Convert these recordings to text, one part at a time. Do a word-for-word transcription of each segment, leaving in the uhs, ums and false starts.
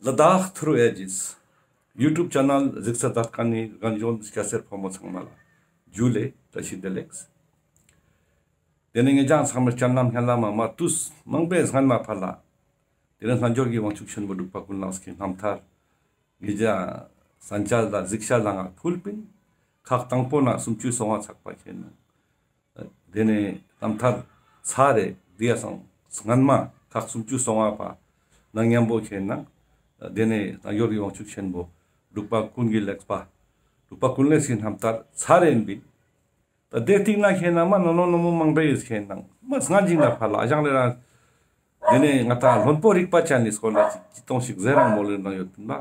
ལ་དྭགས་ཐུརུ་ཨེ་ཇིས་ཡུ་ཊུབ་ཆེ་ནལ་གཟིགས་ས་མཛད་མཁན་ནི་རྒན་གཞོན་སྐྱ་སེར་ཕོ་མོ་ཚང་མ་ལ་ཇུ་ལེ་བཀྲ་ཤིས་བདེ་ལེགས། དེ་ནས་ངེད་ཅག་ཚང་མ་སྤྱན་ལམ་སྙན་ལམ་མ་མ་དུས་མང་པོའི་སྔན་མ་ཕར་ལ། དེ་ནས་རྣལ་འབྱོར་གྱི་དབང་ཕྱུག་ཆེན་པོ་འབྲུག་པ་ཀུན་ལེགས་ཀྱི་རྣམ་ཐར་ངེད་ཅག་གསན་ཆ་ལ་གཟིགས་ཆ་ལ་ང་ཕུལ་པིན། ཁག་དང་པོ་ནས་སུམ་ཅུ་སོ་ལྔ་ཚག་པ་ཁེ་ནང་། དེ་ནས་རྣམ་ཐར་ཚར་རེ་དེ་ཡ་སང་སྔན་མ་ཁག་སུམ་ཅུ་སོ་ལྔ་པ་ནང་མཉམ་པོ་ཁེ་ནང་། དེ་ནས་རྣལ་འབྱོར་གྱི་དབང་ཕྱུག་ཆེན་པོ་འབྲུག་པ་ཀུན་གྱི་ལེགས་པ། འབྲུག་པ་ཀུན་ལེགས་སི་རྣམ་ཐར་ཚར་རེ་ཡིན་པིན། ད་དེ་སྟིང་ན་ཁེ་ནང་མ་ནོ་ནོ་ནོ་མོ་མང་པོ་ཡོད་ཁེ་ནང་མ་སྔ་འཇིག་ན་ཕར་ལ་ཨ་ཞང་ལེ་རང་། དེ་ནས་ང་ད་ལྷུན་པོ་རིག་པ་ཅན་ནི་སྐོར་ལ་ཅིག་ཅི་གཏོང་ཞིག་ཟེར་རང་མོལ་ལེ་ནང་ཡོད་པིན་ལ།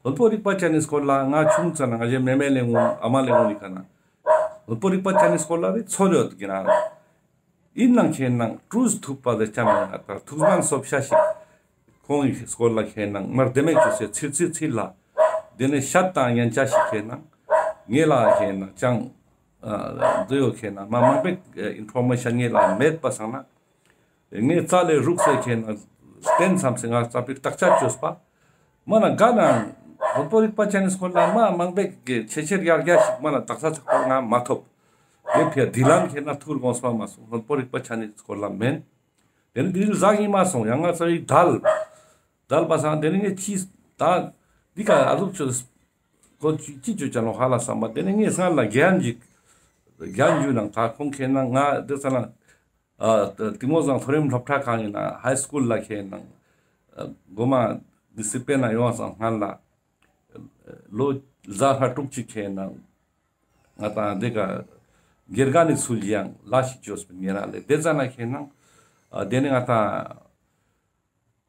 ལྷུན་པོ་རིག་པ་ཅན་ནི་སྐོར་ལ་ང་ཆུང་ཙ་ན་ང་ཞེ་མེ་མེ་ལེ་ངུན་ཨ་མ་ལེ་ངུན་ནི་ཀ་ན། ལྷུན་པོ་རིག་པ་ཅན་ནི་སྐོར་ལ་རེ་ཚོར་ཡོད་ཀྱི་ན། ཡིན་ནང་ཁེ་ནང་ཀྲུས་ཐུབ་པ་ཟེར་ཅང་ང་ད་ཐུགས་སྨོན་སོབ་ཤ་ཞིག་ཁོང་གི་སྐོར་ལ་ཁེ་ནང་མར་དེ་མེད་ཅུ་སེ་ཚིར་ཚིར་ཚིར་ལ། དེ་ནས་ཤད་དང་ཉན་ཆ་ཞིག་ཁེ་ནང་། ངེ་ལ་ཁེ་ནང་ཅང་། འདི་ཡོད་ཁེ་ནང་མ་མང་པོའི་ཨིན་ཕོར་མེ་ཤན་ངེ་ལ་མེད་པ་སང་ན། ངེ་རྩ་ལས་རུག་སེ་ཁེ་ནང་བསྟན་བསམ་སེ་ང་རྩ་པའི་བརྟག་དཔྱད་བཅོས་པ། མ་ན་ག་ནང་ལྷུན་པོ་རིག་པ་ཅན་ནི་སྐོར་ལ་མ་མང་པོའི་ཆེ་ཆེར་ཡར་རྒྱས་ཤིག་མ་ན་དག་ས་ཚག་པ་ང་མ་ཐོབ། དེ་ཕི་འ་དི་ལན་ཁེ་ནང་ཐུར་དགོངས་པ་མ་སོང་ལྷུན་པོ་རིག་པ་ཅན་ནི་སྐོར་ལ་མེན། དེ་ནི་དི་རིལ་ཟག་ཡིན་མ་སོང་ཡང་ང་ཚ་བའི་དལ། དལ་པ་སང་དེ་ནི་ངེ་ཅི་ད་འདི་ཀ་ཨ་ཟུག་ཆོས་གོ་ཅི་ཅི་ཆོས་ཅ་ནོ་ཧ་ལ་བསམ་པ་དེ་ནི་ངེ་སྔར་ལ་རྒན་ཞིག་རྒན་ཞུ་ནང་ད་ཁོང་ཁེ་ནང་ང་དེ་ས་ན་ཨ་གཏིང་མོ་སྒང་མཐོ་རིམ་སློབ་གྲྭ་ཁང་ཡིན་ན་ཧའི་སྐུལ་ལ་ཁེ་ནང་ཨ་གོ་མ་འདི་སི་པེ་ན་ཡོང་སང་སྔར་ལ་ལོ་ཟླ་ཧྲ་དྲུག་ཅིག་ཁེ་ནང་ང་ད་འདི་ཀ་དགེ་རྒན་ནི་ཚུལ་ཡང་ལ་ཞིག་བཅོས་པའི་ཉེ་རང་ལས་དེ་ཙ་ན་ཁེ་ནང་ཨ་དེ་ནི་ང་ད།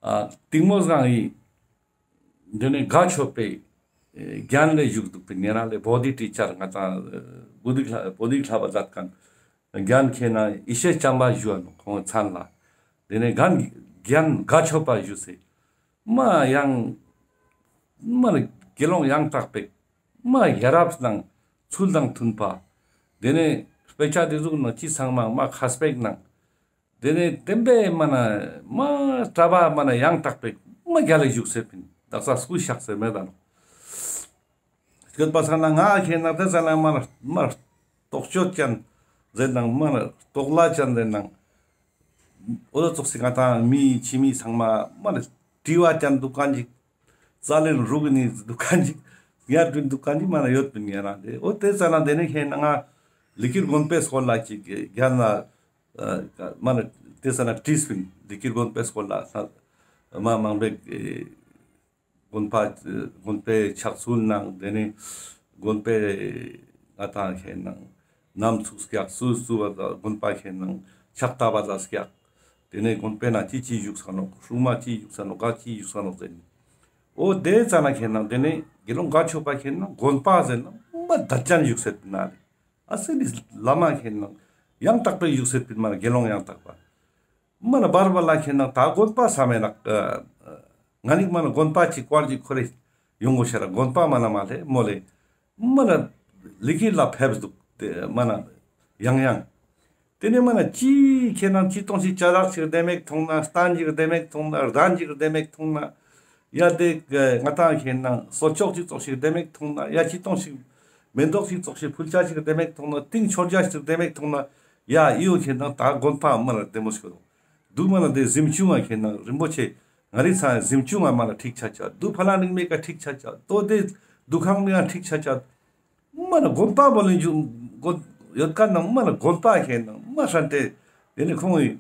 ཨ་གཏིང་མོ་སྒང་ཡི་འདི་ནི་དགའ་ཆོས་པའི་ཨེ་རྒན་ལས་བཞུགས་འདུག་པའི་ཉེ་རང་ལས་བོ་དྷི་ཊི་ཆར་ང་ད་ཨེ་བོ་དྷི་བོ་དྷི་ལྷ་བ་མཛད་མཁན་རྒན་ཁེ་ནང་ཡེ་ཤེས་བྱམས་པ་ཞུ་བ་ནོ་ཁོང་མཚན་ལ། དེ་ནས་རྒན་རྒན་དགའ་ཆོས་པ་ཞུ་སེ་མ་ཡང་མ་ལ་དགེ་སློང་ཡང་དག་པའི་མ་ཡ་རབས་དང་ཚུལ་དང་མཐུན་པ། དེ་ནས་དཔེ་ཆ་དེ་ཟུག་ནང་ཅི་ཚང་མ་མ་ཁ་སྤེག་ནང་། དེ་ནས་བསྟན་པའི་མ་ན་མ་གྲྭ་པ་མ་ན་ཡང་དག་པའི་མ་རྒྱལ་ལ་བཞུགས་སེ་པིན་དག་ས་སྐུ་གཤེགས་སེ་མེད་ད་ནོ། སྐྱོད་པ་ས་ན་ང་ཁེ་ནང་དེ་ས་ན་མ་ན་མ་རྟོག་དཔྱོད་ཅན་ཟེར་ནང་མ་ན་རྟོག་ལ་ཅན་ཟེར་ནང་འོ་ཙོགས་སི་ང་དང་མི་ཕྱི་མི་ཚང་མ་མ་ན་དྲི་བ་ཅན་འདུག་ག་ཅིག་རྩ་ལེན་རུག་ནི་འདུག་ག་ཅིག་ཡར་འདུག་ག་ཅིག་མ་ན་ཡོད་པིན་ཡ་རང་དེ་འོ་དེ་ས་ན་དེ་ནས་ཁེ་ནང་ང་ལི་ཀིར་དགོན་པའི་སྐོར་ལ་ཅིག་རྒྱ་ན། མ་ན་དེ་ས་ན་བྲིས་པིན་ལི་ཀིར་དགོན་པའི་སྐོར་ལ་ས་མ་མང་པོའི་དགོན་པ་དགོན་པའི་ཕྱག་ཚུལ་ནང་དེ་ནས་དགོན་པའི་ང་དང་ཁེ་ནང་ནམ་ཚུགས་སྐྱག་སུ་སུ་བ་དགོན་པ་ཁེ་ནང་ཕྱག་བཏབ་པ་ལ་སྐྱག་དེ་ནས་དགོན་པའི་ནང་ཅི་ཅི་བཞུགས་ས་ནོ་སྲུང་མ་ཅི་བཞུགས་ས་ནོ་ག་ཅི་བཞུགས་ས་ནོ་ཟེར་ནས་འོ་དེ་ཙ་ན་ཁེ་ནང་དེ་ནས་དགེ་སློང་དགའ་ཆོས་པ་ཁེ་ནང་དགོན་པ་ཟེར་ན་མ་དར་ཅན་བཞུགས་སེ་ན་རེ། ཨ་སེ་ནི་བླ་མ་ཁེ་ནང་ཡང་དག་པའི་བཞུགས་སེ་པིན་མ་ན་དགེ་སློང་ཡང་དག་པ། མ་ན་བར་བར་ལ་ཁེ་ནང་ད་དགོན་པ་ས་མེད་ན་ང་ནི་མ་ན་དགོན་པ་ཅིག་བཀར་ཅིག་ཁོ་རེ་ཡོང་གོ་ཤ་ར་དགོན་པ་མ་ན་མ་ལེ་མོ་ལེ་མ་ན་ལི་ཀིར་ལ་ཕེབས་འདུག་དེ་མ་ན་ཡང་ཡང་། དེ་ནས་མ་ན་ཅི་ཁེ་ནང་ཅི་གཏོང་ཞིག་ཅ་ལག་ཅིག་ལྡེ་མེད་མཐོང་ན་སྟན་ཅིག་ལྡེ་མེད་མཐོང་ན་རྡན་ཅིག་ལྡེ་མེད་མཐོང་ན། ཡ་དེ་ང་དང་ཁེ་ནང་གསོལ་ལྕོག་ཅིག་ཙོགས་ཤིག་ལྡེ་མེད་མཐོང་ན་ཡ་ཅི་གཏོང་ཞིག་མེ་ཏོག་ཅིག་ཙོགས་ཤིག་ཕུལ་ཆ་ཅིག་ལྡེ་མེད་མཐོང་ན་ཏིང་ཆོས་རྒྱ་ཅིག་ལྡེ་མེད་མཐོང་ན་ཡ་ཨི་ཡོ་ཁེ་ནང་ད་དགོན་པ་མ་ན་ལྡེ་མོ་ཞིག་རུང་འདུག་མ་ན་དེ་གཟིམ་ཆུང་ང་ཁེ་ནང་རིན་པོ་ཆེ་ང་རི་ཚང་གཟིམ་ཆུང་ང་མ་ན་ཁྲིག་ཆ་ཆ་འདུག་ཕ་ལ་ནིང་མེ་ཀ་ཁྲིག་ཆ་ཆ་དོ་དེ་འདུ་ཁང་མེ་ཀ་ཁྲིག་ཆ་ཆ། མ་ན་དགོན་པ་བོ་ལེན་རྒྱུ་དགོན་ཡོད་ཀ་ནང་མ་ན་དགོན་པ་ཁེ་ནང་མ་ཧྲན་ཏེ་དེ་ནི་ཁོང་གི་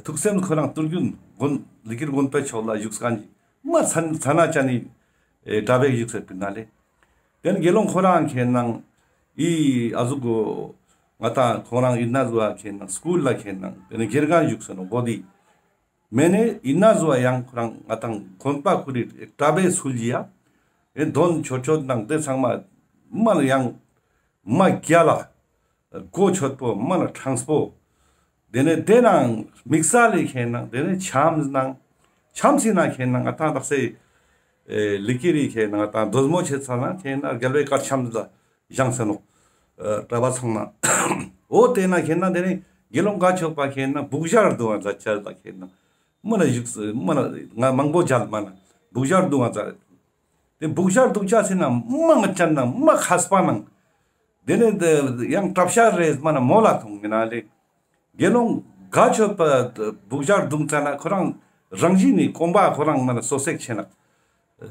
ཐུགས་སེམས་ཁོ་རང་གཏོར་རྒྱུན་དགོན་ལི་ཀིར་དགོན་པའི་ཕྱོགས་ལ་བཞུགས་མཁན་གྱི་མ་ཚན་ཚ་ན་ཅན་ནི་གྲྭ་པའི་བཞུགས་ཟེར་པིན་ན་ལེ། དེ་ནི་དགེ་སློང་ཁོ་རང་ཁེ་ནང་ཨི་ཨ་ཟུག་གོ་ང་དང་ཁོ་རང་ཨི་ན་ཟུ་ཨ་ཁེ་ནང་སྐུལ་ལ་ཁེ་ནང་དེ་ནི་དགེ་རྒན་བཞུགས་ཟེར་ནོ་བོ་དི། མེ་ནེ་ཨི་ན་ཟུ་བ་ཡང་ཁོ་རང་ང་དང་དགོན་པ་ཁུ་རི་གྲྭ་པའི་ཚུལ་གྱི་ཡ། ཨེ་དོན་ཆོད་ཆོད་ནང་དེ་ཚང་མ་མ་ལ་ཡང་མ་རྒྱལ་ལ་གོ་ཆོད་པོ་མ་ལ་དྲང་པོ། དེ་ནས་དེ་ནང་དམིགས་བསལ་ལས་ཁེ་ནང་དེ་ནས་འཆམ་ནང་འཆམ་སི་ནང་ཁེ་ནང་ང་དང་དག་སེ་ལི་ཀིར་ཁེ་ནང་ང་དང་དོ་མོ་ཆེ་ཚ་ན་ཁེ་ནང་རྒྱལ་བའི་བཀའ་འཆམ་ལ། བཞེངས་ས་ནོག་གྲྭ་པ་ཚང་མ། འོ་དེ་ན་ཁེ་ན་དེ་ནས་དགེ་སློང་དགའ་ཆོས་པ་ཁེ་ན་བུག་ཞར་དུ་བ་མཛད་ཆ་ལ་ཁེ་ན་མ་ན་བཞུགས་མ་ན་ང་མང་པོ་མཇལ་མ་ན་ བུག་ཞར་རྡུང་ང་ཙ་རེད། དེ་བུག་ཞར་རྡུང་ཅེས་སི་ནང་མ་ངད་ཅན་ནང་མ་མཁས་པ་ནང་། དེ་ནས་དེ་ཡང་གྲབས་ཤ་རེས་མ་ན་མོལ་ལ་ཐོང་ཡིན་ན་ལེ། དགེ་སློང་དགའ་ཆོས་པ་བུག་ཞར་རྡུང་ཙ་ན་ཁོ་རང་རང་བཞིན་ནི་གོམ་པ་ཁོ་རང་མ་ན་སོ་སེག་ཆེ་ན།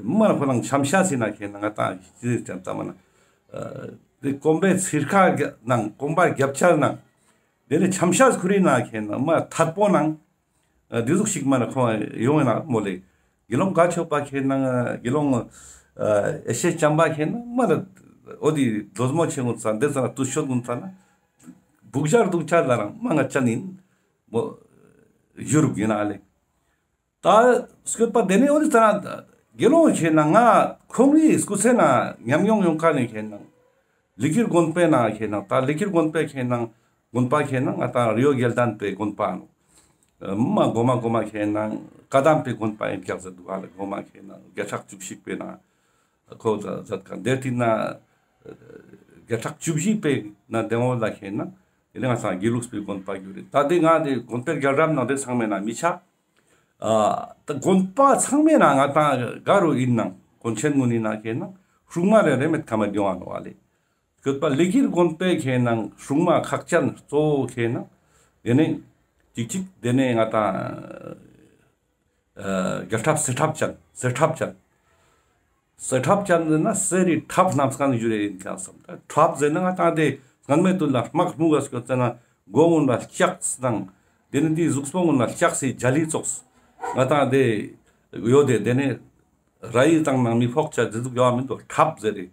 མ་ན་ཁོ་རང་འཆམ་ཤ་སི་ན་ཁེ་ན་ང་ཏང་ཅི་ཙམ་ཙམ་མ་ན། དེ་གོམ་པའི་ཚིར་ཁ་ནང་གོམ་པ་རྒྱབ་ཆ་ནང་། དེ་ནས་འཆམ་ཤ་ཁུ་རི་ན་ཁེ་ན་མ་ཐད་པོ་ནང་། ཨ་དེ་ཟུག་ཞིག་མ་ན་ཁོང་ཡོང་ཡིན་ན་མོལ་ལེ། དགེ་སློང་དགའ་ཆོས་པ་ཁེ་ན་དགེ་སློང་ཨ་ཡེ་ཤེས་བྱམས་པ་ཁེ་ན་མ་ན་འོ་དེ་རྡོ་མོ་ཆེ་ངུན་ཙ་འདི་ཙ་ན་དུས་ཤོད་ངུན་ཙ་ན་བུག་ཞར་རྡུང་ཆ་ལ་རང་མ་ངད་ཅན་ཡིན་མོ་ཞུ་རུག་ཡིན་ན་ལེ། ད་སྐྱོད་པ་དེ་ནས་འོ་དེ་ཙ་ན་དགེ་སློང་ཁེ་ན་ང་ཁོང་རི་སྐུ་ཚེ་ན་ཉམས་མྱོང་ཡོང་ཁ་ནས་ཁེ་ན་ལི་ཀིར་དགོན་པའི་ནང་ཁེ་ན་ད་ལི་ཀིར་དགོན་པའི་ཁེ་ན་དགོན་པ་ཁེ་ན་ང་ད་རི་བོ་དགེ་ལྡན་པའི་དགོན་པ་ནོ། མ་གོ་མ་གོ་མ་ཁེ་ན་བཀའ་གདམས་པའི་དགོན་པ་ཡིན་ཀྱག་ཟེར་འདུག་ཨ་ལེ། གོ་མ་ཁེ་ན་བརྒྱ་ཕྲག་བཅུ་བཞི་པའི་ནང་ཁོ་ད་ཟད་ཁ་འདིར་ཐིག་ན་བརྒྱ་ཕྲག་བཅུ་བཞི་པའི་ན་དེ་འོ་ལ་ཁེ་ན་དེ་ནས་ང་ཚང་དགེ་ལུགས་པའི་དགོན་པ་གྱུར་རེད། ད་དེ་ང་དེ་དགོན་པའི་རྒྱལ་རབས་ནང་དེ་ཚང་མའི་ནང་མི་ཆ། ཨ་ད་དགོན་པ་ཚང་མའི་ནང་ང་ཏང་ག་རུ་ཡིན་ནང་དགོན་ཆེན་ངུན་ཡིན་ན་ཁེ་ན་སྲུང་མ་རེ་རེ་མེད་ཁ་མ་རྒྱོང་བ་ནོ་བ་ལེ། སྐྱོད་པ་ལི་ཀིར་དགོན་པའི་ཁེ་ན་སྲུང་མ་ཁག་ཅན་གཙོ་བོ་ཁེ་ན་དེ་ནས་ཅིག་ཅིག་དེ་ནས་ང་ཏང་ཨ་རྒྱལ་ཁྲབ་གསེར་ཁྲབ་ཅན་གསེར་ཁྲབ་ཅན། གསེར་ཁྲབ་ཅན་ཟེར་ན་གསེར་རི་ཁྲབ་རྣམས་ཀ་ནས་བཞུར་རེ་ཡིན་ཀྱང་བསམ། ད་ཁྲབ་ཟེར་ན་ང་ཏང་དེ་སྔན་མའི་དུས་ལ་དམག་སྨུག་ག་སྐྱོད་ཙ་ན་མགོ་ངུན་ལ་ལྕགས་དང་དེ་ནས་དེའི་གཟུགས་པོ་ངུན་ལ་ལྕགས་སི་རྒྱ་ལི་ཙོགས་ང་ཏང་དེ་ཡོད་དེ། དེ་ནས་ར་ཡི་དང་ནང་མི་ཕོག་ཆ་དེ་ཟུག་ཡོད་མི་འདུག་ཁྲབ་ཟེར་རེ།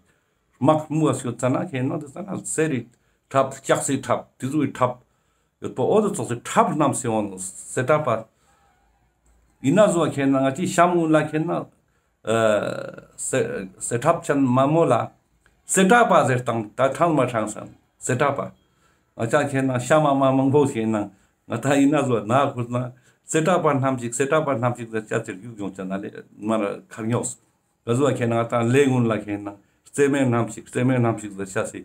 དམག་སྨུག་ག་སྐྱོད་ཙ་ན་ཁེ་ན་དེ་ཙ་ན་གསེར་རི་ཁྲབ་ལྕགས་སི་ཁྲབ་དེ་ཟུག་གི་ཁྲབ་ཡོད་པོ་འོ་དེ་ཙོགས་སི་ཁྲབ་རྣམས་སི་འོང་ནོ་གསེར་ཁྲབ་པ། ཡིན་ན་བཟོ་བ་ཁེ་ན་ང་ཅི་ཤམ་ངུན་ལ་ཁེ་ན་ཨ་གསེར་གསེར་ཁྲབ་ཅན་མ་མོ་ལ་གསེར་ཁྲབ་པ་ཟེར་སྟངས་ད་ཁྲང་མ་ཁྲང་སམ་གསེར་ཁྲབ་པ། ང་ཅག་ཁེ་ན་ཤ་མ་མ་མང་པོ་ཁེ་ན་ང་ད་ཡིན་ན་བཟོ་བ་ན་ཁུར་ན་གསེར་ཁྲབ་པ་རྣམས་ཤིག་གསེར་ཁྲབ་པ་རྣམས་ཤིག་ཟེར་ཅ་ཚིར་རྒྱུག་ཡོང་ཅ་ན་ལེ་མ་ར་ཁར་ཉོགས། ག་བཟོ་བ་ཁེ་ན་ང་ད་ལེ་ངུན་ལ་ཁེ་ན་རྩེ་མེ་རྣམས་ཤིག་རྩེ་མེ་རྣམས་ཤིག་ཟེར་ཅ་སི་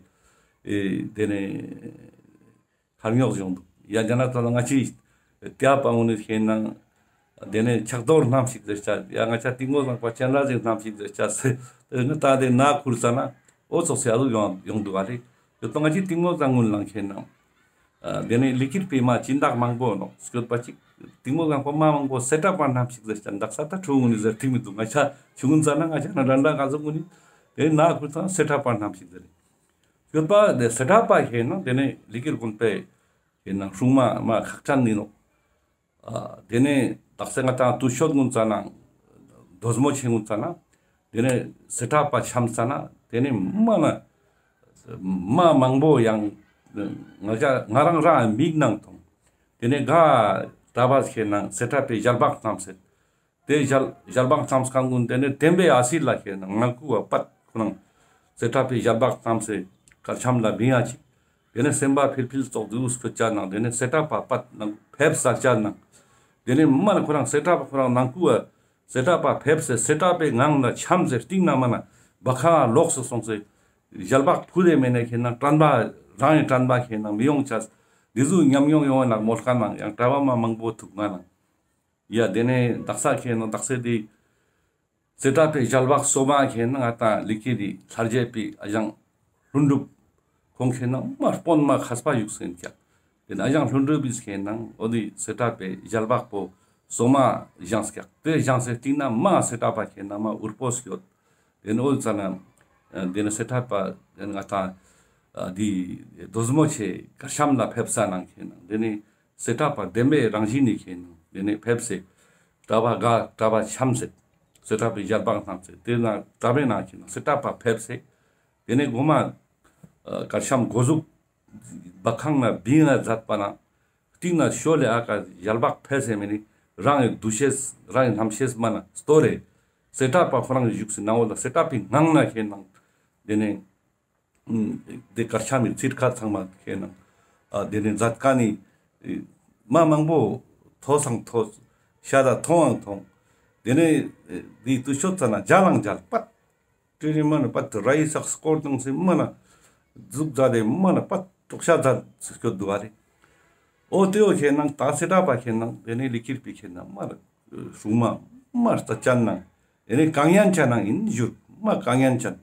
ཨེ་དེ་ནས། ཁར་ཉོག་བྱུང་འདུག་ཡ་རྒྱ་ནག་ཐོག་ལ་ང་ཅི་ཏེ་པ་འུ་ནི་ཁེ་ནང་དེ་ནས་ཕྱག་རྡོར་རྣམས་ཤིག་ཟེར་ཆ། ཡ་ང་ཅག་ཏིང་མོ་བཟང་པ་སྤྱན་རས་གཟིགས་རྣམས་ཤིག་ཟེར་ཆ་ཟེར་ནི་ད་དེ་ན་ཁུར་ས་ན་འོ་ཙོགས་སེ་ཨ་ལུ་ཡོང་ཡོང་འདུག་ག་ལེ། ཡོད་པ་ང་ཅི་ཏིང་མོ་བཟང་ངུན་ལང་ཁེ་ནང་དེ་ནས་ལི་ཀིར་པི་མ་སྦྱིན་བདག་མང་པོ་ནོག་སྐྱོད་པ་ཅིག་ཏིང་མོ་བཟང་པོ་མ་མང་པོ་སེ་ཏྲ་པ་རྣམས་ཤིག་ཟེར་ཆ། འདག་ས་ད་ཁྲུ་འུ་ནི་ཟེར་ཐིག་མི་འདུག་ང་ཅག་ཆུ་ངུན་ས་ན་ང་ཅག་ན་འདྲ་འདྲ་ག་ཟུག་འུ་ནི་དེ་ན་ཁུར་ས་སེ་ཏྲ་པ་རྣམས་ཤིག་ཟེར། སྐྱོད་པ་དེ་སེ་ཏྲ་པ་ཁེ་ནང་དེ་ནས་ལི་ཀིར་དགོན་པའི་ཁེ་ནང་སྲུང་མ་མ་ཁག་ཅན་ནི་ནོག་དེ་ནས་དག་ས་ང་ཏང་དུས་ཤོད་ངུན་ཙ་ན་རྡོ་མོ་ཆེ་ངུན་ཙ་ན་དེ་ནས་སེ་ཏྲ་པ་འཆམ་ཙ་ན་དེ་ནས་མ་ན་མ་མང་པོ་ཡང་ང་ཅག་ང་རང་རང་མིག་ནང་མཐོང་། དེ་ནས་ག་གྲྭ་པ་ཁེ་ནང་སེ་ཏྲ་པའི་ཞལ་འབག་ཙམ་ཟེར། དེ་ཞལ་ཞལ་འབག་ཙམ་སྐང་ཀུན་དེ་ནས་བསྟན་པའི་ཨ་སི་ལ་ཁེ་ནང་ང་ཀུ་བ་པད་ཁོ་ནང་སེ་ཏྲ་པའི་ཞལ་འབག་ཙམ་སེ་གར་འཆམ་ལ་བིང་ཡ་ཅིག་དེ་ནས་སེམས་པ་ཕིལ་ཕིལ་ཙོགས་དུས་སྐྱོད་ཅ་ནང་དེ་ནས་སེ་ཏྲ་པ་པད་ནང་ཕེབས་ས་ཅ་ནང་དེ་ནས་མ་ན་ཁོ་རང་སེ་ཏྲ་པ་ཁོ་རང་ནང་ཀུ་བ་སེ་ཏྲ་པ་ཕེབས་སེ་སེ་ཏྲ་པའི་ངང་ལ་འཆམ་སེ་སྟིང་ན་མ་ན་བ་ཁ་ལོགས་སུ་སོང་སེ་ཞལ་འབག་ཕུ་དེ་མེ་ནས་ཁེ་ནང་དྲན་པ་རང་ཡི་དྲན་པ་ཁེ་ནང་མི་ཡོང་ཅ་དེ་ཟུག་ཉམས་མྱོང་ཡོང་བ་ན་མོལ་ཁ་ནང་ཡང་གྲྭ་པ་མ་མང་པོ་ཐུག་ང་ནང་། ཡ་དེ་ནས་དག་ས་ཁེ་ནང་དག་ས་དེ་སེ་ཏྲ་པའི་ཞལ་འབག་སོ་མ་ཁེ་ནང་ང་ཏང་ལི་ཀིར་དེ་ལྷར་བཅས་པའི་ཨ་ཞང་ལྷུན་གྲུབ་ཁོང་ཁེ་ནང་མ་དཔོན་མ་མཁས་པ་ཡུག་སེ་ཡིན་ཀྱག་དེ་ནས་ཨ་ཞང་ལྷུན་གྲུབ་བིས་ཁེ་ནང་འོ་དེ་སེ་ཏྲ་པའི་ཞལ་འབག་པོ་སོ་མ་བཞེངས་ཀྱག་དེ་བཞེངས་སེ་སྟིང་ན་མ་སེ་ཏྲ་པ་ཁེ་ནང་མ་འུར་པོ་སྐྱོད། དེ་ནས་འོ་ཙ་ན་དེ་ནས་སེ་ཏྲ་པ་དེ་ནས་ང་ཏང་དེ་རྡོ་མོ་ཆེ་གར་འཆམ་ལ་ཕེབས་ས་ནང་ཁེ་ནང་དེ་ནས་སེ་ཏྲ་པ་བདེན་པའི་རང་བཞིན་ནི་ཁེ་ནང་དེ་ནས་ཕེབས་སེ་གྲྭ་པ་ག་གྲྭ་པ་འཆམ་སེ་སེ་ཏྲ་པའི་ཞལ་འབག་གནང་སེ་དེ་ན་གྲྭ་པའི་ནང་ཁེ་ནང་སེ་ཏྲ་པ་ཕེབས་སེ་དེ་ནས་གོ་མ་གར་འཆམ་གོ་ཟུག་བ་ཁང་ན་བིང་ན་མཛད་པ་ན་སྟིང་ན་ཤོ་ལེ་ཨ་ཀ་ཞལ་འབག་ཕེབས་སེ་མེ་ནི་རང་གི་འདུ་ཤེས་རང་གི་རྣམ་ཤེས་མ་ན་སྟོ་རེ་སེ་ཏྲ་པ་ཁོ་རང་གི་བཞུགས་སེ་ནང་འོ་ལ་སེ་ཏྲ་པའི་ངང་ན་ཁེ་ནང་དེ་ནས་དེ་གར་འཆམ་མི་ཚིར་ཁ་ཚང་མ་ཁེ་ནང་ཨ་དེ་ནས་མཛད་ཀ་ནི་མ་མང་པོ་ཐོས་སང་ཐོས་ཤ་ད་ཐོང་ཨང་ཐོང་དེ་ནས་དེ་དུས་ཤོད་ཙ་ན་མཇལ་ཨང་མཇལ་པད། ཏི་རི་མ་ན་པད་ར་ཡི་སག་སྐོར་དང་སེ་མ་ན་ཟུག་མཛད་དེ་མ་ན་པད་དོག་ཤ་མཛད་སེ་སྐྱོད་འདུག་བ་རེ། འོ་དེ་འོ་ཁེ་ནང་ད་སེ་ཏྲ་པ་ཁེ་ནང་དེ་ནས་ལི་ཀིར་པི་ཁེ་ནང་མ་ན་སྲུང་མ་མ་རྩ་ཅན་ནང་ དེ་ནས་གང་ཡན་ཅན་ནང་ཡིན་ཞུ་མ་གང་ཡན་ཅན།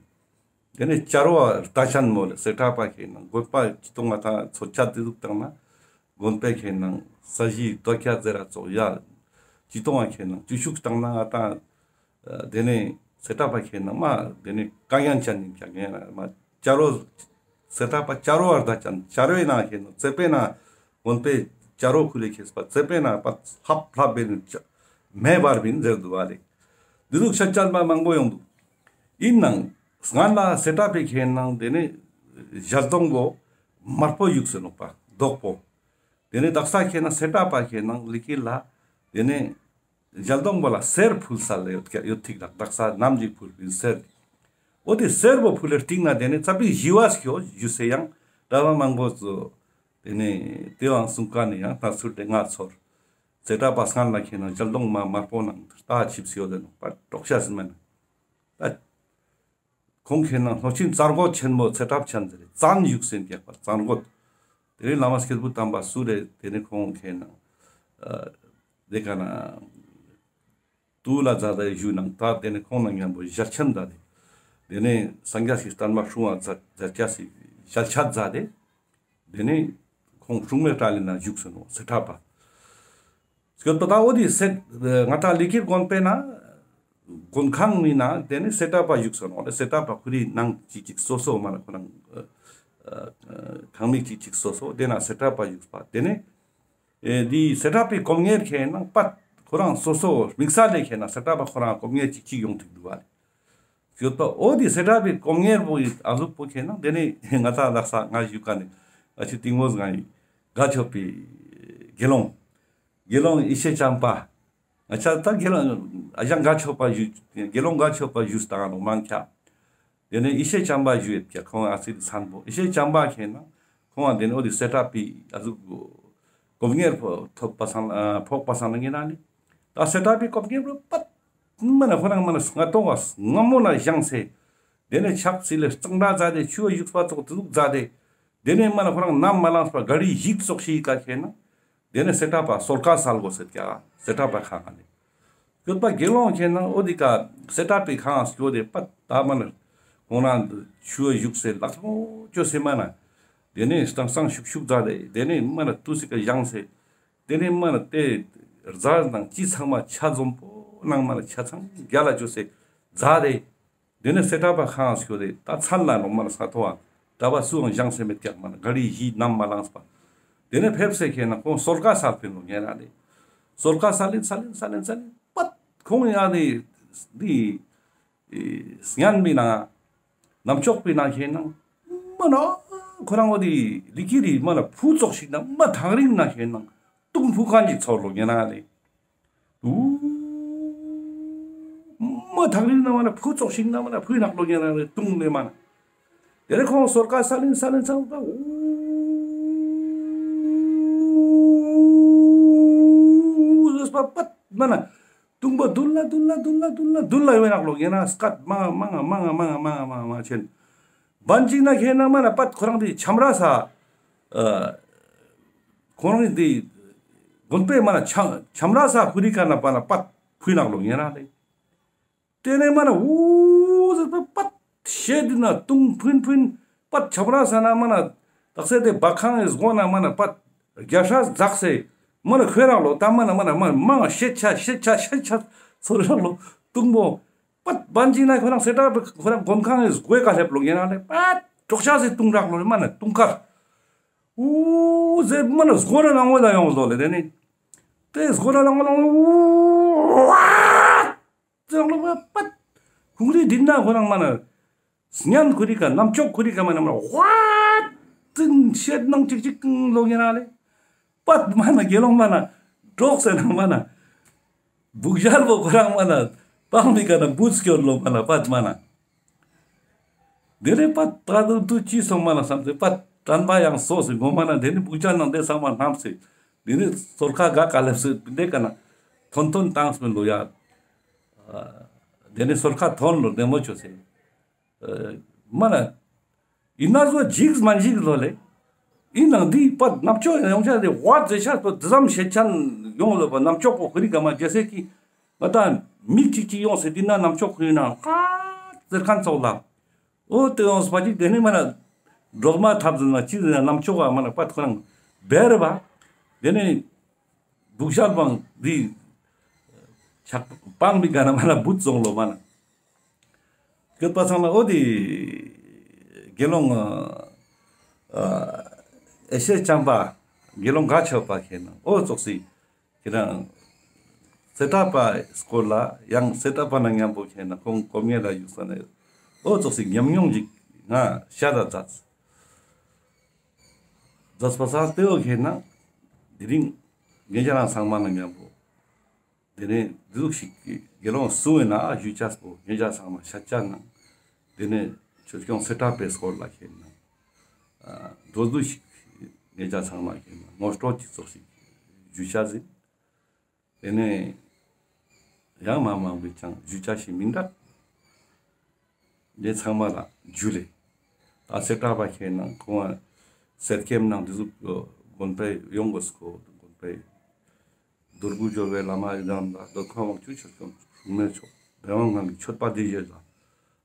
དེ་ནས་བྱ་རོག་རྟ་ཅན་མོ་ལ་སེ་ཏྲ་པ་ཁེ་ནང་དགོན་པ་ཅི་ཏོང་ང་ཐང་ཚོ་ཆ་དེ་ཟུག་བཏང་ན་དགོན་པའི་ཁེ་ནང་ས་གཞི་རྡོ་ཁྱ་ཟེར་ར་ཙོགས་ཡ་ཅི་ཏོང་ང་ཁེ་ནང་བཅུ་ཤུགས་བཏང་ན་ང་ཐང་དེ་ནས་སེ་ཏྲ་པ་ཁེ་ནང་མ་དེ་ནས་གང་ཡན་ཅན་ཡིན་ཀྱང་ངེ་མ་བྱ་རོག་སེ་ཏྲ་པ་བྱ་རོག་རྟ་ཅན་བྱ་རོག་ནང་ཁེ་ནང་ཙེ་པེ་ན་དགོན་པའི་བྱ་རོག་ཁུ་ལེ་ཁེས་པ་ཙེ་པེ་ན་པ་ལྷབ་ལྷབ་བེ་ནི་མེ་འབར་བིན་ཟེར་འདུག་བ་ལེ། འདི་ཟུག་ཤད་ཅན་པ་མང་པོ་ཡོང་འདུག་ཡིན་ནང་སྔན་ལ་སེ་ཏྲ་པའི་ཁེ་ནང་དེ་ནས་ཞལ་གདོང་པོ་དམར་པོ་ཡུགས་སེ་ནོག་པ་རྡོག་པོ། དེ་ནས་དག་ས་ཁེ་ནང་སེ་ཏྲ་པ་ཁེ་ནང་ལི་ཀིར་ལ་དེ་ནས་ཞལ་གདོང་པོ་ལ་གསེར་ཕུལ་ས་ལ་ཡོད་ཀྱ་ཡོད་ཐིག་ལ་དག་ས་ནམ་ཞིག་ཕུལ་བིན་གསེར། འོ་དེ་གསེར་པོ་ཕུལ་ལེ་སྟིང་ན་དེ་ནས་ཙ་པིག་ཞི་བ་སྐྱོ་ཞུ་སེ་ཡང་གྲྭ་པ་མང་པོ་ཚོ་དེ་ནས་དེ་བང་གསུང་ཀ་ནས་ཡང་ད་ཚུར་དེ་ང་ཚོར་སེ་ཏྲ་པ་སྔན་ལ་ཁེ་ནང་ཞལ་གདོང་མ་དམར་པོ་ནང་ལྟ་ཆིབས་སེ་ཡོད་དེ་ནོག་པ་གྲོགས་ཤ་སི་མན་ད། ཁོང་ཁེ་ནང་ལྷོ་ཆེན་བཙན་རྒོད་ཆེན་མོ་ཚེ་ཐབས་ཆེན་ཟེར་བཙན་ཡུགས་སེ་ཀྱག་པ་བཙན་རྒོད། དེ་རིང་བླ་མ་སྐྱེས་བུ་དམ་པ་སུ་རེད་དེ་ནས་ཁོང་ཁེ་ནང་ཨ་དེ་ཀ་ན་ཏུ་ལ་ཛ་དེ་ཞུ་ནང་ད་དེ་ནས་ཁོང་ནང་མཉམ་པོ་ཞལ་ཆེམས་ཛ་དེ། དེ་ནས་སངས་རྒྱས་སི་བསྟན་པ་སྲུང་བ་ཛ་ཛ་ཅ་སི་ཞལ་ཆད་ཛ་དེ། དེ་ནས་ཁོང་སྲུང་མའི་གྲལ་ལ་ན་བཞུགས་སེ་ནོག་སེ་ཏྲ་པ། སྐྱོད་པ་ད་འོ་དེ་སེ་ང་ཏང་ལི་ཀིར་དགོན་པའི་ན་དགོན་ཁང་མི་ན་དེ་ནས་སེ་ཏྲ་པ་བཞུགས་སེ་ནོག་སེ་ཏྲ་པ་ཁོ་རི་ནང་ཅིག་ཅིག་སོ་སོ་མ་ན་ཁོ་རང་ཁང་མིག་ཅིག་ཅིག་སོ་སོ་དེ་ན་སེ་ཏྲ་པ་བཞུགས་པ་དེ་ནས་ཨེ་དེ་སེ་ཏྲ་པའི་སྒོམ་ངེར་ཁེ་ནང་པ་ཁོ་རང་སོ་སོ་དམིགས་བསལ་ལས་ཁེ་ན་སེ་ཏྲ་པ་ཁོ་རང་སྒོམ་ངེར་ཅིག་ཅིག་ཡོང་ཐུག་འདུག་བ་ལེ། ཡོད་པ་འོ་དེ་སེ་ཏྲ་པའི་སྒོམ་ངེར་པོ་ཡི་ཨ་ཟུག་པོ་ཁེ་ན་དེ་ནས་ང་ཏང་ལགས་ས་ང་ཞུ་ཀ་ནས་ང་ཆུ་ཏིང་མོ་སྒང་ཡི་དགའ་ཆོག་པའི་དགེ་སློང་དགེ་སློང་ཡེ་ཤེས་ལྕམ་པ་ང་ཆ་ད་དགེ་སློང་ཨ་ཞང་དགའ་ཆོག་པ་ཞུ་དགེ་སློང་དགའ་ཆོག་པ་ཞུ་སྟངས་ནོ་མང་ཁྱ། དེ་ནས་ཡེ་ཤེས་ལྕམ་པ་ཞུ་ཡོད་ཀྱ་ཁོང་ཨ་ཙི་དེ་མཚན་པོ་ཡེ་ཤེས་ལྕམ་པ་ཁེ་ན་ཁོང་ཨ་དེ་ནས་འོ་དེ་སེ་ཏྲ་པའི་ཨ་ཟུག་སྒོམ་ངེར་ཕོག་པ་སང་ཨ་ཕོག་པ་སང་ན་ངེ་ན་ནི་ད་སེ་ཏྲ་པའི་སྒོམ་ངེར་པོ་པ་མ་ན་ཁོ་རང་མ་ན་སྔ་ཏོག་བ་སྔ་མོ་ན་བཞེངས་སེ། དེ་ནས་ཕྱག་ཚིལ་ལས་གཙང་སྦྲ་མཛད་དེ་ཆུ་བ་བཞུགས་པ་ཙོགས་དེ་ཟུག་མཛད་དེ། དེ་ནས་མ་ན་ཁོ་རང་ནམ་མ་ལངས་པ་ག་རི་ཡིག་ཙོགས་ཤིག་ཀ་ཁེ་ན། དེ་ནས་སེ་ཏྲ་པ་གསོལ་ཁ་སལ་དགོས་ཟེར་ཀྱ་སེ་ཏྲ་པ་ཁ་ང་ནས། སྐྱོད་པ་དགེ་སློང་ཁེ་ན་འོ་དེ་ཀ་སེ་ཏྲ་པའི་ཁང་སྐྱོད་དེ་པ་ད་མ་ན་ཁོང་རང་ཆུ་བ་བཞུགས་སེ་ལག་མོ་ཅོ་སེ་མ་ན། དེ་ནས་སྟང་སང་ཤུག་ཤུག་མཛད་དེ་དེ་ནས་མ་ན་ཏུ་སི་ཀ་བཞེངས་སེ། དེ་ནས་མ་ན་དེ་རྫ་ནང་ཅི་ཚང་མ་ཆ་འཛོམས་པོ་ནང་མ་ན་ཆ་ཚང་རྒྱ་ལ་ཅོ་སེ་མཛད་དེ། དེ་ནས་སེ་ཏྲ་པ་ཁང་སྐྱོད་དེ་ད་མཚན་ལ་ནོ་མ་ན་ས་ཐོ་བ་གྲྭ་པ་སུའང་བཞེངས་སེ་མེད་ཀྱག་མ་ན་ག་རི་ཡིག་ནམ་མ་ལངས་པ། དེ་ནས་ཕེབས་སེ་ཁེ་ན་ཁོང་གསོལ་ཁ་སལ་ཕིན་ནོ་ངེ་ན་དེ། གསོལ་ཁ་སལ་ལིན་སལ་ལིན་སལ་ལིན་སལ་ལིན་པད་ཁོང་ཡ་དེ་དེ་སྙན་པའི་ནང་ནམ་ཅོག་པའི་ནང་ཁེ་ན་མ་ན་ཁོ་རང་འོ་དེ་ལི་ཀི་རི་མ་ན་ཕུ་ཙོགས་ཤིག་ན་མ་ཐག་རིང་ན་ཁེ་ན་ཏུང་ཕུ་ཁན་ཅིག་ཚོར་ལོ་ངེ་ན་དེ། ཨུ། མ་ཐག་རིང་ན་མ་ན་ཕུ་ཙོགས་ཤིག་ན་མ་ན་ཕུའི་ནག་ལོ་ཉན་ན་རེ་ཏུང་ལེ་མ་ན། དེ་རེ་ཁོང་གསོལ་ཁ་སལ་ལིན་སལ་ལིན་སལ་ལིན་ཨུ། ཟེར་པ་པད་མ་ན། ཏུང་པ་དུན་ལ་དུན་ལ་དུན་ལ་དུན་ལ་དུན་ལ་ཡོད་ནག་ལོ་ཉན་ན་སྐད་མང་ང་མང་ང་མང་ང་མང་ང་མང་ང་མང་ང་ཆེན། བན་ཅིག་ན་ཁེ་ན་མ་ན་པད་ཁོ་རང་དེ་ཆམ་ར་ས། ཁོང་རང་དེ་དགོན་པའི་མ་ན་ཆམ་ཆམ་ར་ས་ཧུ་རི་ཀ་ན་པ་ན་པད་ཕུའི་ནག་ལོ་ཉན་ན་ལེ། དེ་ནས་མ་ན་ཨུ་ཟེར་པ་པད་ཤེད་དུ་ན་ཏུང་ཕུན་ཕུན་པད་ཆམ་ར་ས་ན་མ་ན་དག་ས་དེ་བ་ཁང་ངི་སྒོ་ན་མ་ན་པད་རྒྱ་ཧྲ་ཛག་སེ་མ་ན་ཁོའི་རང་ལོ་ད་མ་ན་མ་ན་མ་ན་མང་ང་ཤེད་ཆ་ཤེད་ཆ་ཤེད་ཆ་ཚོར་རང་ལོ་ཏུང་པོ། པད་བན་ཅིག་ན་ཁོ་རང་སེ་ཏྲ་ཁོ་རང་དགོན་ཁང་ངི་སྒོའི་ཀ་སླེབས་ལོ་ཉན་ན་ལེ། པད་དྲོག་ཤ་སེ་ཏུང་རག་ལོ་མ་ན་ཏུང་ཁར། ཨུ་ཟེར་མ་ན་སྒོ་ན་ནང་ངོ་ལ་ཡོང་ལོ་ལེ། དེ་ནི་དེ་སྒོ་ན་ནང་ངོ་ལ་ཨུ་ཟེར་ལོ་པད། ཁོང་རི་དེ་ན་ཁོ་རང་མ་ན་སྙན་ཁུ་རི་ཀ་ནམ་ཅོག་ཁུ་རི་ཀ་མ་ན་མ་ན་ཝ་ཏིན་ཤེད་ནང་ཅིག་ཅིག་ལོ་ཉན་ན་ལེ། པད་མ་ན་དགེ་སློང་མ་ན་གྲོགས་སེ་ན་མ་ན། བུག་ཞལ་པོ་ཁོ་རང་མ་ན་པང་མི་ཀ་ན་བུད་སྐྱོད་ལོ་མ་ན་པད་མ་ན། དེ་ནས་པད་ད་དུ་དུ་ཅི་སོང་མ་ན་བསམ་སེ་པད་དྲན་པ་ཡང་སོ་སེ་ངོ་མ་ན་དེ་ནི་བུག་ཞལ་ནང་དེ་ཚང་མ་བསྣམས་སེ་དེ་ནི་གསོལ་ཁ་ག་ཀ་ལེབས་སེ་དེ་ཀ་ན་ཐོན་ཐོན་བཏང་སེ་ལོ་ཡ། དེ་ནི་གསོལ་ཁ་ཐོན་ལོ་བདེ་མོ་ཅོས་སེ། མ་ན། ཡིན་ན་བཟོ་འཇིགས་མ་འཇིགས་ལོ་ལེ། ཡིན་ནང་འདི་པ་ནམ་ཅོག་ཡོང་ཆ་དེ་ཝ་ཛེ་ཤ་པོ་དེ་ཙམ་ཤེད་ཆ་ཡོང་ལོ་པ་ནམ་ཅོག་པོ་ཁུ་རི་ཀ་མ་རྒྱ་སེ་ཀི་ང་ད་ མི་གཅིག་གཅིག་ཡོང་སེ་དེ་ན་ནམ་ཅོག་ཁུ་ན་ཀ་ཟེར་ཁན་ཙོགས་ལ། འོ་དེ་ཡོང་སེ་པ་ཅིག་དེ་ནི་མ་ན་སྒྲོལ་མ་ཐབ་ཟེར་ན་ཅི་ཟེར་ན་ནམ་ཅོག་ག་མ་ན་པ་ཐུག་ན་བེར་བ། དེ་ནི་དུག་ཤལ་པང་དེ་ཆག་པང་མི་ག་ན་མ་ན་བུད་སོང་ལོ་མ་ན། སྐྱོད་པ་ཚང་ལ་འོ་དེ་དགེ་སློང་ཨ་ཨེ་ཤེ་ཅམ་པ་དགེ་སློང་ག་ཆོད་པ་ཁེ་ན་འོ་ཙོགས་སི་ཁེ་ན་སེ་ཏ་པའི་སྐོར་ལ་ཡང་སེ་ཏ་པ་ན་མཉམ་པོ་ཁེ་ན་ཁོང་གོ་མེ་ལ་ཡུག་ས་ན་འོ་ཙོགས་སི་ཉམས་མྱོང་ཅིག་ང་ཤད་ད་མཛད། མཛད་པ་ས་དེ་འོ་ཁེ་ན་དེ་རིང་ཉེ་རང་ཚང་མ་ན་མཉམ་པོ། དེ་ནས་འདི་ཟུག་ཞིག་གི་དགེ་སློང་སུ་ཡིན་ན་ཞུ་ཅས་པོ་ཉེ་ཆ་ཚང་མ་ཤད་ཅ་ན། དེ་ནས་ཆོས་སྐྱོང་སེ་ཏ་པའི་སྐོར་ལ་ཁེ་ན་མདོར་བསྡུས་ཤིག་ཉེ་ཆ་ཚང་མ་ཁེ་ན་ངོ་སྤྲོད་ཅིག་ཙོགས་ཤིག་ཞུ་ཅས་ཟིན། དེ་ནས་ཡང་མ་མང་པོ་ཅང་ཞུ་ཅས་ཤིག་མི་འདུག། དེ་ཚང་མ་ལ་ཇུ་ལེ། ད་སེ་ཏ་པ་ཁེ་ན་ཁོང་སེར་སྐྱེམས་ནང་འདི་ཟུག་དགོན་པའི་ཡོང་དགོས་ཁོ་དགོན་པའི་རྡོ་རྐུ་འབྱོར་བའི་བླ་མ་ཡི་དམ་ལ་འདོད་ཁམས་དབང་ཕྱུག་ཆོས་སྐྱོང་སྲུང་མའི་མཆོག་དེ་བ་ངང་གི་མཆོད་པ་འདི་བཞེས་ལ།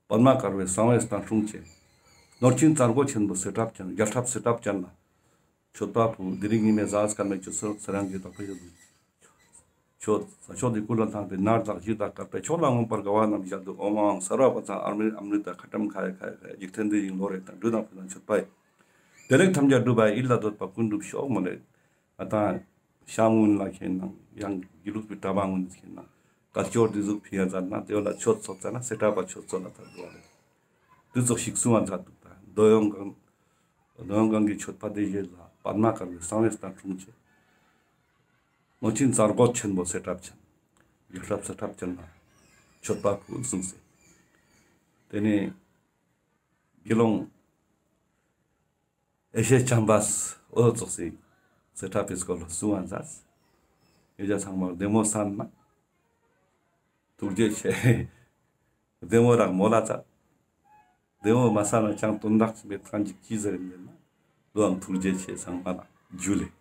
པདྨ་དཀར་པོའི་གསང་བའི་གཏེར་སྲུང་ཆེ། ནོར་ཆེན་ཙར་གོ་ཆེན་པོ་སེ་ཏ་པ་ཅན་རྒྱལ་ཐབས་སེ་ཏ་པ་ཅན་ལ། མཆོད་པ་ཕུལ། དེ་རིང་ཉི་མའི་གཟའ་སྐར་མའི་ཆུ་ཚོད་ཚེ་རང་གི་དག་པའི་ཡོད། ཆོས་ས་ཕྱོགས་འདི་ཀུན་ལ་ཐང་པའི་ནར་དག་གཞི་དག་དཀར་པོའི་ཕྱོགས་ལ་མངོན་པར་དགའ་བ་རྣམས་བཞད་དུ་ཨོཾ་ཨཱཿཧཱུྃ་སརྦ་པ་ཙང་ཨ་མྲྀ་ཨ་མྲྀ་ཏ་ཁ་ཏྲམ་ཁ་ཡ་ཁ་ཡ་ཁ་ཡ་འཇིག་རྟེན་འདི་ཡི་ལོ་རེ་དང་སྦྲུལ་དང་ཕུད་དང་མཆོད་པ་ཡི། དེ་ལེགས་ཐམས་ཅད་འགྲུབ་པ་ཡི་ཡིད་ལ་འདོད་པ་ཀུན་འགྲུབ་ཤོག་མོ་ལེ། ང་དང་ཤམ་གུན་ལ་ཁེ་ན་ཡང་དགེ་ལུགས་པའི་གྲྭ་པ་གུན་ཁེ་ན་དཀར་ཕྱོགས་འདི་ཟུག་ཕི་ཡ་མཛད་ན་དེ་བ་ལ་ཆོས་ཚོགས་མཛད་ན་སེ་ཏ་པ་ཆོས་ཚོགས་ལ་ཐར་འགྲོ་བ་ལེ། འདི་ཚོགས་ཤིག་གསུང་བ་མཛད་འདུག་ད་འདོད་ཡོན་གང་འདོད་ཡོན་གང་གི་མཆོད་པ་འདི་བཞེས་ལ་པདྨ་དཀར་པོའི་གསང་བའི་གཏེར་སྲུང་ཆེ། ནོར་ཆེན་ཙར་གོ་ཆེན་པོ་སེ་ཏ་པ་ཅན། རྒྱལ་ཐབས་སེ་ཏ་པ་ཅན་ལ་མཆོད་པ་ཕུལ་གསུངས་སེ། དེ་ནས་དགེ་སློང་ཨེ་ཤེ་ཅམ་པས་འོ་ཙོགས་སི་སེ་ཏ་པའི་སྐོར་ལ་གསུང་བ་མཛད། ཡོ་ཇ་ཚང་མ་བདེ་མོ་སན་ན་ཐུགས་རྗེ་ཆེ། བདེ་མོ་རག་མོ་ལ་ཙ། བདེ་མོ་མ་སན་ན་ཅང་དོན་དག་ཅི་མེད་ཁན་ཅིག་ཅི་ཟེར་ཡིན་ན། དོའང་ཐུགས་རྗེ་ཆེ་ཚང་མ་ལ་ཇུ་ལེ།